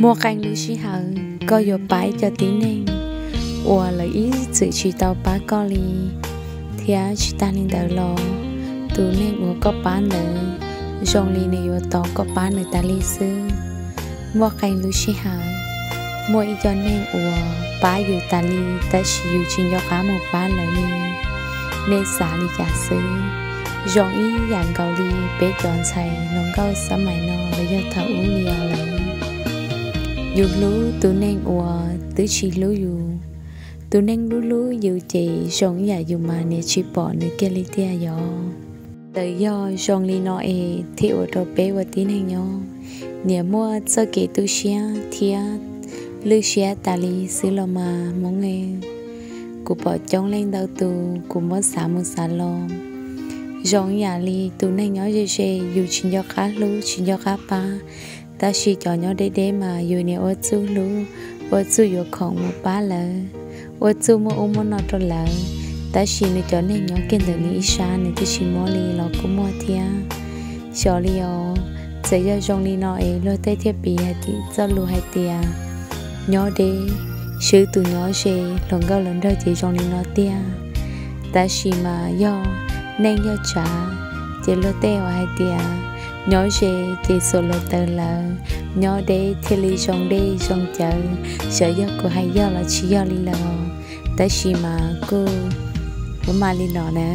Muaj qee lub sij hawm koj yuav pab ib co tib neeg uas lawv ib txwm tsis tau pab koj li, thiab tsis tas li ntawd los tus neeg uas koj pab ntawd zoo li nws yuav tos koj pab nws tas li xwb. Muaj qee lub sij hawm muaj ib co neeg uas pab yus tas li, tab sis yus tsis nco qab mus pab lawv li. Nej xav li cas xwb? Zoo ib yam nkaus li peb cov ntxhais hluas nkauj xab mais no los yog thaum ub li os lawm. Yus hlub tus neeg uas twb tsis hlub yus. Tus neeg hlub hlub yus ces zoo ib yam yus mas niam tsis pom nws kiag li tiag yog. Ntawd yog zoo li no es thiaj ua rau peb ua tib neeg nyob niam muaj txoj kev tu siab thiab lwj siab tas li xwb los mas Hmoob e. Kuv pom coob leej ntau tus kuv muab xav mus xav los, zoo ib yam li tus neeg nyob ze ze yus tsis nco qab hlub tsis nco qab pab, tab sis cov nyob deb deb mas yus niam ua txuj hlub, ua txuj yuav khoom mus pab lawv, ua txuj muaj ub muaj no rau lawv, tab sis nws cov neeg nyob kiag ntawm nws ib sab nws twb tsis muab li los kuj muaj thiab. Xyov li os, txawm yog zoo li no es luag tej thiaj piv hais tias txoj lus hais tias nyob deb swb tus nyob ze, hluas nkauj hluas nraug ces zoo li no tiag. Tab sis mas yog neej yog tsav, ces luag tej uas hais tias nyob ze ces xuas luag taws lawm, nyob deb thiaj li zoo dej zoo cawv. Xyov yog kuv hais yog los tsis yog li lawm, tab sis mas kuj ua mas li no na.